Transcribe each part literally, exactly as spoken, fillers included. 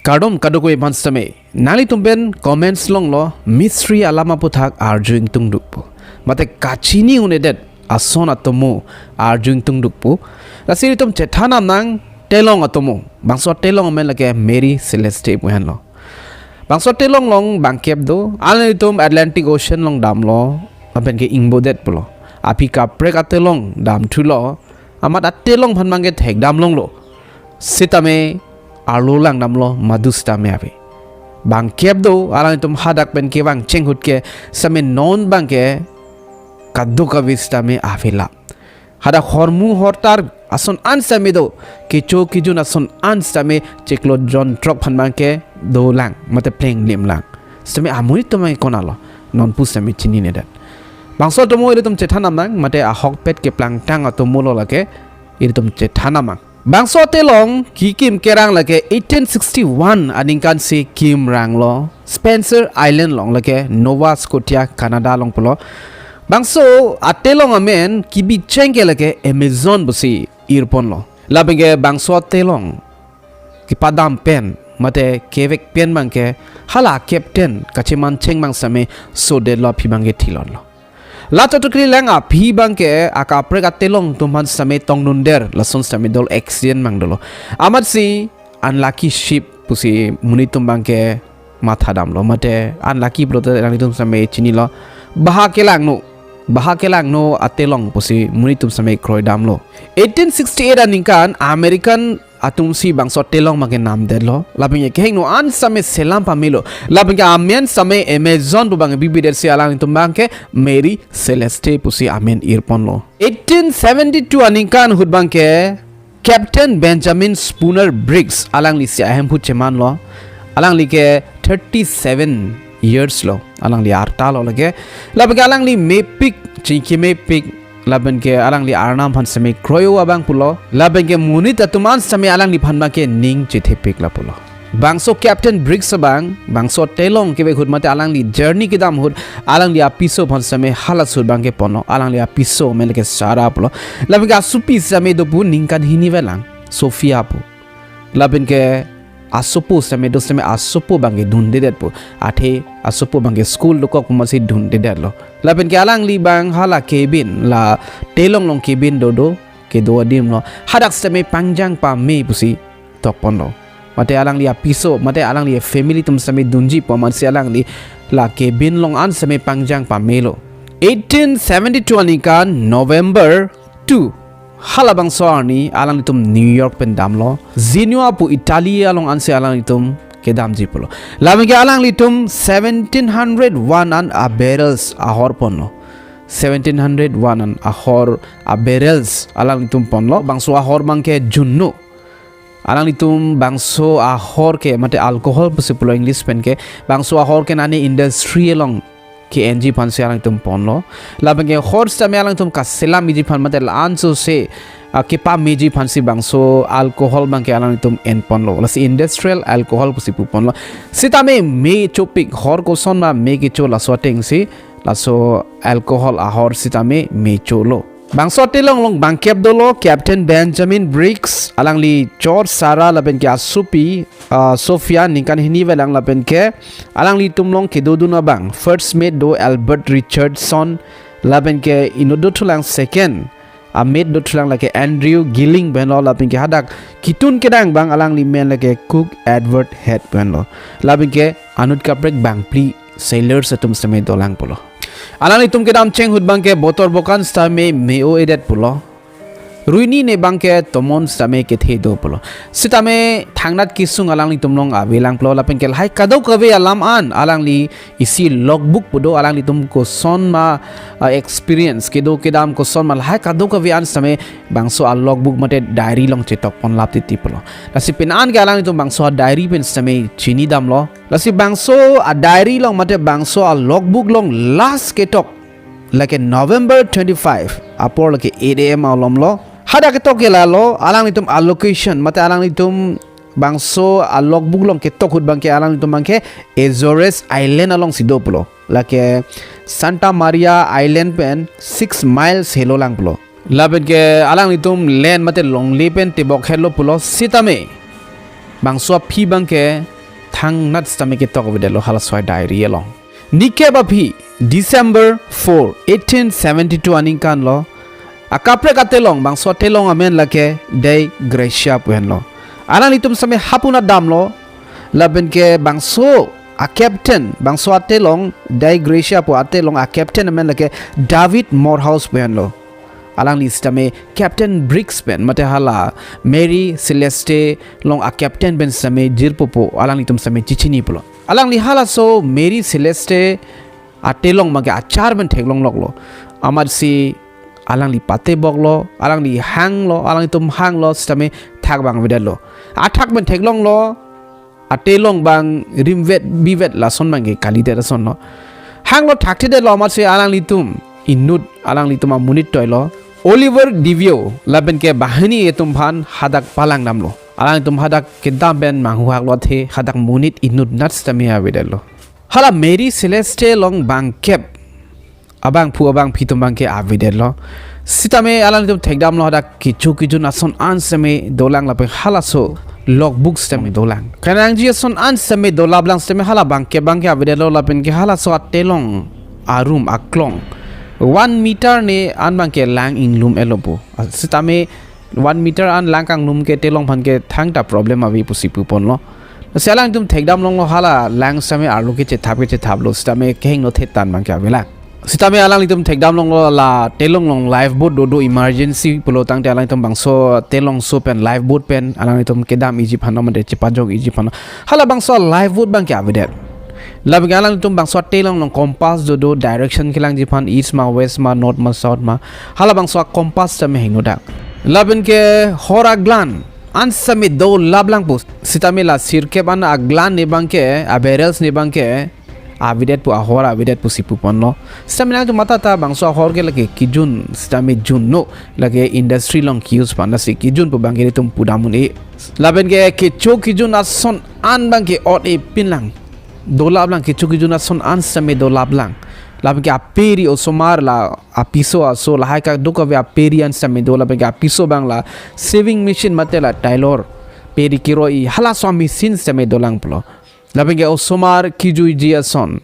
Kardom kadokave aphan sitame. Nanglitum pen comments along lo, mystery alam aputhak arju ingtungduk pu. Mate kachini un-edet ason atomo arju ingtungduk pu. Lasi ilitum chethan damnang telong atomo. Bangso telong amen lake Mary Celeste pu henlo. Bangso telong along bangkep do, alanglitum Atlantic Ocean along damlo, lapen ke ingbodet pulo. Aphi kaprek atelong damthulo, amat atelong aphan abangke thekdam longlo. Sitame arlo langdamlo madu sitame ave. Bangkep do, alanglitum hadak pen kevang cheng ahut ke sitame non abangke kadokave sitame ave la. Hadak hormu hortar ason an sitame do, kecho kejun ason an sitame chiklo jonthrok aphan abangke dolang, mate plenglim lang. Sitame amonit atum abangke konatlo, non pu sitame chininedet. Bangso atomo ilitum chethan damnang, mate ahokpet keplangtang atomo lo lake, ilitum chethan damnang. Bangso telong kekim kerang lake eighteen sixty-one aningkan si kimranglo, Spencer Island along lake Nova Scotia, Canada along pulo. Bangso atelong amen kebi cheng ke lake Amazon pusi irponlo. Lapen ke bangso atelong kepadam pen mate kevek pen abangke hala captain kacheman cheng abang sitame sodetlo, aphi abangke thilonlo. La chotukri lang, aphi abangke akaprek atelong atum aphan sitame tongdundet, lason sitame dolo, accident abang dolo. Amatsi unlucky ship pusi monit atum abangke mathadamlo, mate unlucky pulote nanglitum sitame chinilo. Baha kelangno, baha kelangno atelong pusi monit atum sitame kroidamlo. Eighteen sixty-eight aningkan American atumsi bangso telong abangke namdetlo. Lapen ke kehingno an sitame selam pamelo. Lapen ke amen sitame Amazon pu abangke bibidetsi alanglitum abangke Mary Celeste pusi amen irponlo. Eighteen seventy-two aningkan ahut abangke Captain Benjamin Spooner Briggs alanglisi ahemphu chemanlo. Alangli ke thirty-seven years lo, alangli arta lo lake. Lapen ke alangli mepik, chingki mepik, lapen ke alangli arnam aphan sitame kroi-o abang pulo. Lapen ke monit atum an sitame alangliphan abangke ning chethepik la pulo. Bangso Captain Briggs abang, bangso telong kevek ahut mate alangli journey kedam ahut, alangli apiso aphan sitame halaso ahut abangke ponlo, alangli apiso amen lake Sarah pulo. Lapen ke asopi sitame do pu, ningkan hini velang, Sophia pu. Lapen ke asopo sitame do sitame asopo abangke dundedet pu. Athe asopo abangke school dokok pu amatsi dundedetlo. Lapen ke alangli abang hala cabin, la telong along cabin dodo, kedo adim lo. Hadak sitame pangjang pame pusi tokponlo. Mate alangli apiso, mate alangli family atum sitame dunji pu amatsi alangli la cabin along an sitame pangjang pamelo. Eighteen seventy-two aningkan November two, halabangso arni alanglitum New York pen damlo. Genoa pu Italy along ansi alanglitum kedamji pulo. Lapen ke alanglitum seventeen hundred one an a barrels ahor ponlo. Seventeen hundred one an ahor a barrels alanglitum ponlo. Bangso ahor abangke junno. Alanglitum bangso ahor ke, mate alcohol pusi pulo English pen ke, bangso ahor ke nane industry along ke-enji aphansi alanglitum ponlo. Lapen ke hor sitame alanglitum kaselam iji aphan mate la-an sose, ah, kepameji aphansi bangso alcohol abangke alanglitum enponlo. Lasi industrial alcohol pusi puponlo. Sitame me chopik, hor koson ma me kecho laso atengsi, laso alcohol ahor sitame me cholo. Bangso telong along bangkep dolo, Captain Benjamin Briggs, alangli chor Sarah lapen ke asopi, ah, Sophia, ningkan hini velang, lapen ke alanglitum along kedodun abang. First mate do Albert Richardson, lapen ke inut dothulang second a mate dothulang lake Andrew Gilling pen lo, lapen ke hadak kitun kedang abang alangli amen lake Cook Edward Head pen lo. Lapen ke anut kaprek bangphli sailors atum sitame dolang pulo. Alanglitum kedam cheng ahut abangke botor bokan sitame me-o-edet pulo. Ruini ne abangke tomon sitame kethe do pulo. Sitame thangnat kesung alanglitum along avelang pulo, lapen ke lahai kadokave alam an alangli isi logbook pu do, alanglitum koson ma, ah, experience kedo kedam koson ma lahai kadokave an sitame bangso a logbook mate diary along chetok ponlap titi pulo. Lasi pini an ke alanglitum bangso a diary pen sitame chinidamlo. Lasi bangso a diary along mate bangso a logbook along last ketok lake November twenty-five apor lake eight A M alom lo. Hadak ketok ke lalo, alanglitum a location mate alanglitum bangso a logbook along ketok ahut abangke alanglitum abangke Azores Island alongsi do pulo. Lake Santa Maria Island pen six miles helo lang pulo. Lapen ke alanglitum land mate longle pen tebok helo pulo, sitame bangso aphi abangke thangnat sitame ketok avedetlo halaso a-diary along. Nikep aphi December four, eighteen seventy-two aningkan lo, akaprek atelong, bangso atelong amen lake Dei Gracia pu henlo. Alanglitum sitame hapu-an damlo, lapen ke bangso a-captain, bangso atelong, Dei Gracia pu atelong a-captain amen lake David Morehouse pu henlo. Alangli sitame Captain Briggs pen, mate hala Mary Celeste along a-captain pen sitame jirpo pu alanglitum sitame chechini pulo. Alangli halaso Mary Celeste atelong abangke achar pen theklongloklo. Amatsi alangli pateboklo, alangli hanglo, alanglitum hanglo sitame thak abang avedetlo. Athak pen theklonglo, atelong abang rimvet bivet lason abangke kalidet asonlo. Hanglo, thakthedetlo, amatsi alanglitum inut, alanglitum amonit toilo, Oliver Deveaux lapen ke banghini atum aphan hadak palang damlo. Alanglitum hadak kedam pen manghuhaklo, athe hadak monit inutnat sitame avedetlo. Hala Mary Celeste along bangkep abangphu abangphi atum abangke avedetlo. Sitame alanglitum thekdamlo, hadak kecho kejun ason an sitame dolang lapen halaso logbook sitame dolang. Kenangji ason an sitame dolaplang sitame hala bangkep abangke avedetlo, lapen ke halaso atelong arum aklong one meter ne an abangke lang inglum-etlo pu. Sitame one meter an lang kanglum ke atelong aphan ke thangta problem ave pusi puponlo. Si alanglitum thekdamlonglo, hala lang sitame arlo kechethap kechethaplo, sitame kehingno thetan abangke avelang. Sitame alanglitum thekdamlonglo, la atelong along lifeboat dodo, emergency pulo tangte alanglitum bangso atelong aso pen lifeboat pen alanglitum kedam-iji aphan mate chepajok-iji aphan. Hala bangso lifeboat abangke avedet. Lapen ke alanglitum bangso atelong along compass dodo, direction kelangji aphan, east ma, west ma, north ma, south ma. Hala bangso a-compass sitame hingno dak. Lapen ke hor aglan an sitame dolaplang pu. Sitame la sirkep an aglan ne abangke, a-barrels ne abangke avedet pu, ahor avedet pusi puponlo. Sitame nangtum matha tha, bangso ahor ke lake kejun sitame junno, lake industry along ke-use aphan, lasi kejun pu abangke ilitum pudam un-e. Lapen ke kecho kejun ason an abangke ot-e pinlang. Dolaplang, kecho kejun ason an sitame dolaplang. Lapen ke aperi osomar la apiso aso lahai kadokave aperi an sitame do, lapen ke apiso abang la sewing machine mate la tailor, peri keroi halaso a-machine sitame dolang pulo. Lapen ke osomar kejuiji ason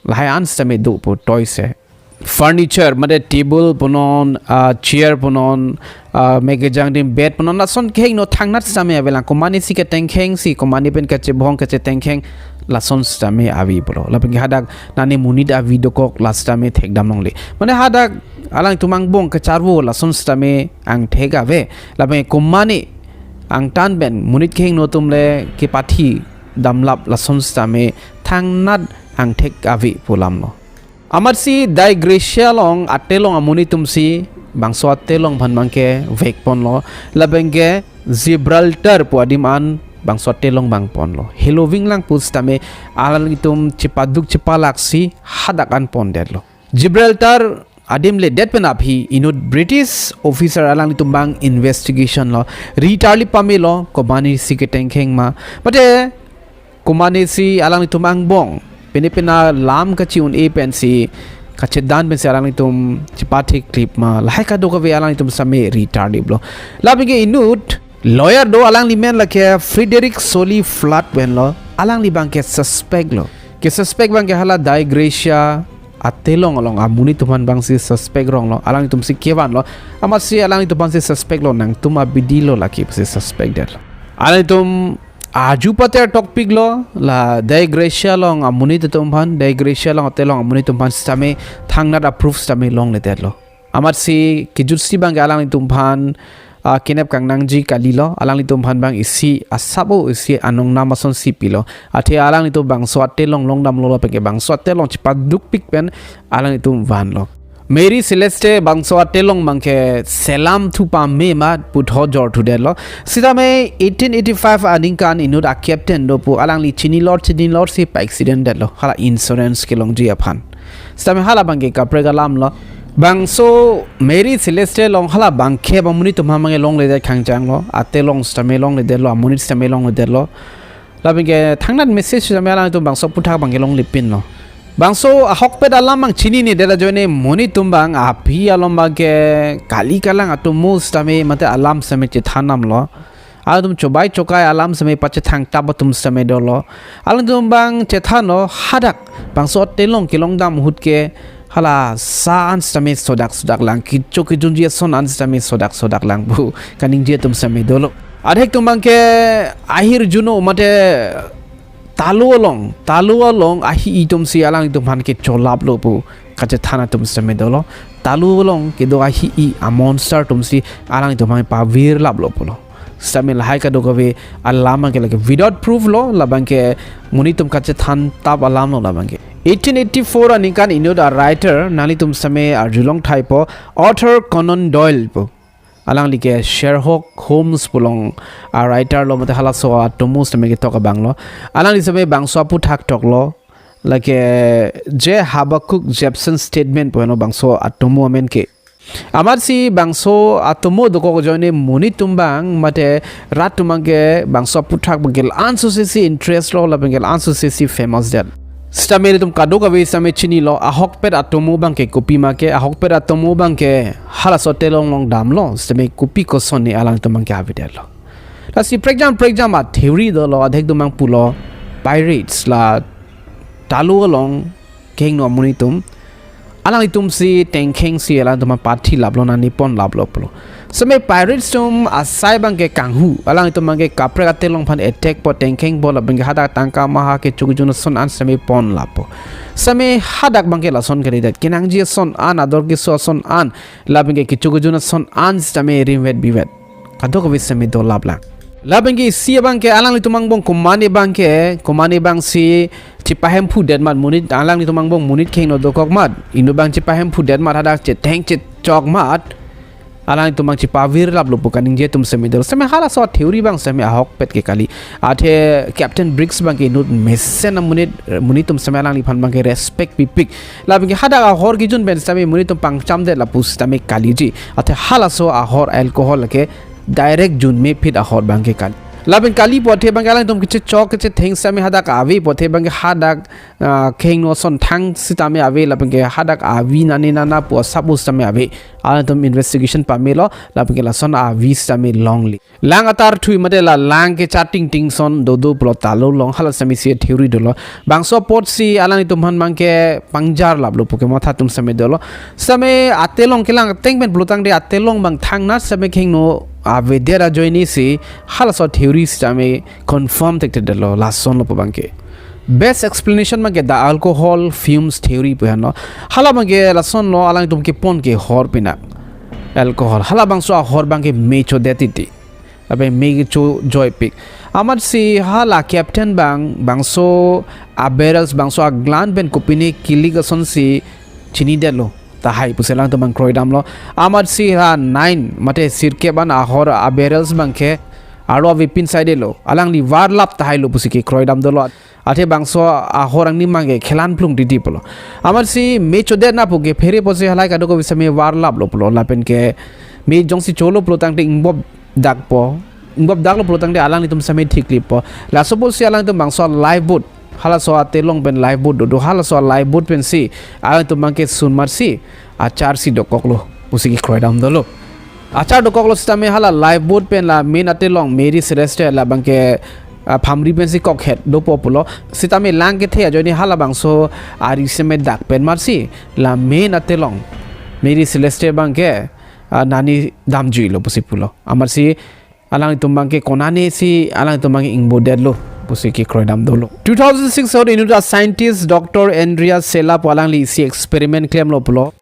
lahai an sitame do pu toise. Furniture mate table punon, ah, chair punon, ah, mekejang adim bed punon, lason kehingno thangnat sitame avelang. Komatne si ketengkheng si, komatne pen kachebong kachetengkheng, lason sitame ave pulo. Lapen ke hadak nane monit avi dokok la sitame thekdamlongle. Mane hadak alangtum angbong kacharvo lason sitame angthek ave. Lapen ke komatne angtan pen monit kehingno atum le kepathi damlap, lason sitame thangnat angthek ave pu alamlo. Amatsi Dei Gracia along atelong amonit atum si bangso atelong aphan abangke vekponlo, lapen ke Gibraltar pu adim an bangso atelong vangponlo. Heloving lang pu sitame alanglitum chepaduk chepalak si hadak an pondetlo. Gibraltar adim ledet pen aphi inut British officer alanglitum abang investigation lo, ri tarlip pamelo, komatne si ketengkheng ma, mate komatne si alanglitum angbong pine pine alam kachi-un-e pensi, kachedan pensi alanglitum chepathi klip ma, lahai kadokave alanglitum sitame ri tarliplo. Lapen ke inut lawyer do, alangli men lake Frederick Solly Flood pu henlo, alangli abangke suspect lo. Ke suspect abangke hala Dei Gracia atelong along amonit atum aphan abangsi suspect ronglo, alanglitum si kevanlo, amatsi alanglitum aphansi suspect lo, nangtum abidi lo lake pusi suspect detlo. Alanglitum arju pater tokpiklo, la Dei Gracia along amonit atum aphan, Dei Gracia along atelong amonit atum aphan sitame thangnat a-proof sitame longledetlo. Amatsi kejutsi abangke alanglitum aphan, ah, kenep kangnangji kalilo, alanglitum aphan abang isi asap-o isi anong nam asonsi pilo. Athe alanglitum bangso atelong longdamlo lapen ke bangso atelong chepadukpik pen alanglitum vanlo. Mary Celeste bangso atelong abangke selam thu pame ma puthot jor thudetlo. Sitame eighteen eighty-five aningkan inut a-captain do pu alangli chinilor chinilor si pa-accident detlo, hala insurance kelongji aphan. Sitame hala abangke kaprek alamlo. Bangso Mary Celeste along hala bangkep amonit atum aphan abangke longledet khangjanglo. Atelong sitame longledetlo, amonit sitame longledetlo. Lapen ke thangnat message sitame alanglitum bangso aphuthak abangke longlepinlo. Bangso ahokpet alam abang chinine det ajoine monit atum abang aphi along abangke kali kalang atomo sitame mate alam sitame chethan damlo. Alangtum chobai chokai alam sitame pachethang tap atum sitame dolo. Alangtum abang chethanlo hadak bangso telong kelong dam ahut ke hala sa an sitame sodak sodak lang, kecho kejunji ason an sitame sodak sodak lang pu kaningje atum sitame dolo. Adhek atum abang ke ahirjuno mate talu along, talu along ahi-i atum si alanglitum aphan kecholaplo pu kachethan atum sitame dolo. Talu along kedo ahi-i a monster atum si alanglitum aphan pavirlaplo pulo. Sitame lahai kadokave alam abang ke lake without proof lo, labang ke monit atum kachethan tap alam lo labang ke. Eighteen eighty-four aningkan inut a writer nanglitum sitame arjulong thaipo, Arthur Conan Doyle pu. Alangli ke Sherlock Holmes pu along a writer lo mate halaso atomo sitame ketok abang lo. Alangli sitame bangso aputhak toklo. Lake J Habakkuk Jepson Statement pu heno bangso atomo amen ke. Amatsi bangso atomo dokok ajoine monit atum abang mate rat atum abang ke bangso aputhak abang ke la-an sose si interest lo, labang ke la-an sose si famous det. Sitame ilitum kadokave sitame chinilo, ahokpet atomo abang ke kopima ke, ahokpet atomo abang ke halaso telong along damlo, sitame kopi koson ne alangtum abang ke avedetlo. Lasi prekjam prekjam a theory dolo, adhek atum abang pulo, pirates la talu along kehingno amonit atum, alanglitum si tengkheng si alangtum aphan pathilaplo, nani ponlaplo pulo. Sitame pirates atum asai abang ke kanghu, alanglitum abang ke kaprek atelong aphan attack po, tengkhengpo, labang ke hadak tangka maha kecho kejun ason an sitame ponlappo. Sitame hadak abang ke lason kalidet, kenangji ason an, ador keso ason an, labang ke kecho kejun ason an sitame rimvet bivet. Kadokave sitame dolaplang. Labang ke isi abang ke alanglitum angbong komane abang ke, komane abang si chipahemphudet mat monit, alanglitum angbong monit kehingno dokok mat, inut abang chipahemphudet mat, hadak chetheng chechok mat, alanglitum abang chipavirlaplo pu kaningje atum sitame dolo. Sitame halaso theory abang sitame ahokpet ke kali. Athe Captain Briggs abang ke inut mesen amonit, monit atum sitame alangliphan abang ke respect pipik. Labang ke hadak ahor kejun pen sitame monit atum pangchamdet lapu sitame kaliji. Athe halaso ahor alcohol ke direct junme phit ahor abang ke kali. Labang kali pu athe abang ke alangtum kechechok kechetheng sitame hadak ave pu athe abang ke hadak, ah, kehingno ason thang sitame ave, labang ke hadak avi nani nana pu asap sitame ave. Alangtum investigation pamelo, labang ke lason avi sitame longli. Lang atar thui mate la lang kechating ting ason dodo pulo talu along, hala sitame isi theory dolo. Bangso apot si alanglitum aphan abang ke pangjarlaplo pu kematha atum sitame dolo. Sitame atelong kelang ateng pen pulotangte atelong abang thangnat sitame kehingno avedet ajoine si halaso theory sitame confirm thekthedetlo, lasonlo pu abang ke. Best explanation abang ke the alcohol fumes theory pu henlo. Hala abang ke lasonlo, alangtum kepon ke hor pinak alcohol. Halabangso ahor abang ke me chodet titi. Lapen me kecho joipik. Amatsi hala captain abang, bangso a barrels, bangso a glan pen kopine kilik ason si chinidetlo tahai pusi alangtum abang kroidamlo. Amatsi ha nine mate sirkep an ahor a barrels abang ke arlo avepin saidelo. Alangli varlap tahailo pusi kekroi dam dolo. Athe bangso ahor angni abang ke khelan plung titi pulo. Amatsi me chodet na pu ke phere pusi halai kadokave sitame varlaplo pulo. Lapen ke me jongsi cholo pulotangte ingbop dakpo. Ingbop daklo pulotangte alanglitum sitame thiklipo. Laso pusi alangtum bangso lifeboat, halaso atelong pen lifeboat dodo, halaso lifeboat pensi alangtum abang ke sunmatsi achar si dokoklo pusi kekroi dam dolo. Achar dokoklo sitame hala lifeboat pen la main atelong Mary Celeste labang ke, ah, phamri pensi kokhet dopo pulo. Sitame lang kethe ajoine halabangso ari sitame dak pen matsi la main atelong Mary Celeste abang ke, ah, nani damjuilo pusi pulo. Amatsi alangtum abang ke konane si alangtum abang ke ingbodetlo pusi kekroi dam dolo. Two thousand six ahut inut a scientist Doctor Andrea Sella pu alangli isi experiment klemlo pulo.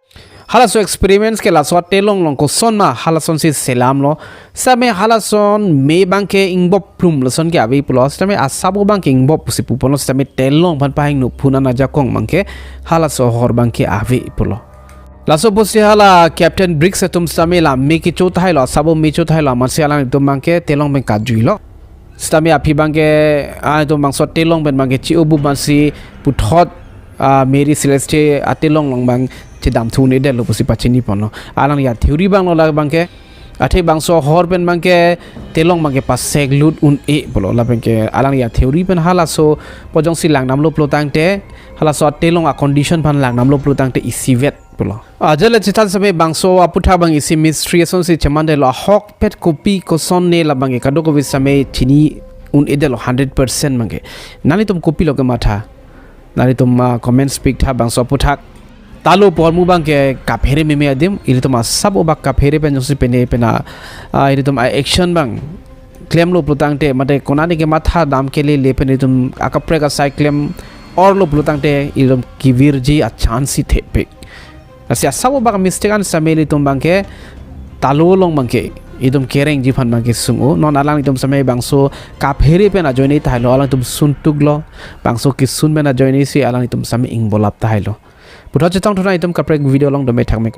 Halaso experiments ke laso atelong along koson ma halason si selamlo. Sitame halason me abang ke ingbop plum lason ke ave pulo. Sitame asap abang ke ingbop pusi puponlo. Sitame telong aphan pahingno phun an ajakong abang ke halaso ahor abang ke ave pulo. Laso pusi hala Captain Briggs atum sitame la me kecho tahailo, asap me cho tahailo, amatsi alangtum abang ke telong pen kajuilo. Sitame aphi abang ke, ah, itum bangso telong pen abang ke chi-obu matsi puthot, ah, Mary Celeste atelong along abang chedam thu-un-edetlo pusi pachini ponlo. Alangli a theory abang lo labang ke. Athe bangso ahor pen abangke telong abangke pasek lut un-e pulo, lapenke alangli a-theory pen halaso pu jongsi langdamlo pulotangte, halaso atelong a-condition aphan langdamlo pulotangte isivet pulo. Ajat le chethan sitame bangso aputhak abang isi mystery asonsi chemandetlo, ahokpet kopi kosonne labangke kadokave sitame chini un-edetlo hundred percent abangke. Nanglitum kopilo kematha? Nanglitum, ah, comments piktha bangso aputhak. Talo pu ahormu abangke kaphere meme adim, ilitum asap obak kaphere pen jongsi pene pena, ah, ilitum a-action abang klemlo pulotangte, mate konane kematha dam kelele pen ilitum akaprek asai klem orlo pulotangte, ilitum kevirji a-chance si thepik. Lasi asap obak mistake an sitame ilitum abangke talo along abangke ilitum kerengji aphan abangke sung-o. Non alanglitum sitame bangso kaphere pen ajoine tahai lo, alanglitum suntuklo, bangso kesun pen ajoine si alanglitum sitame ingbolap tahai lo. Puthot chetongthu nangtum kaprek video along, dome thakme.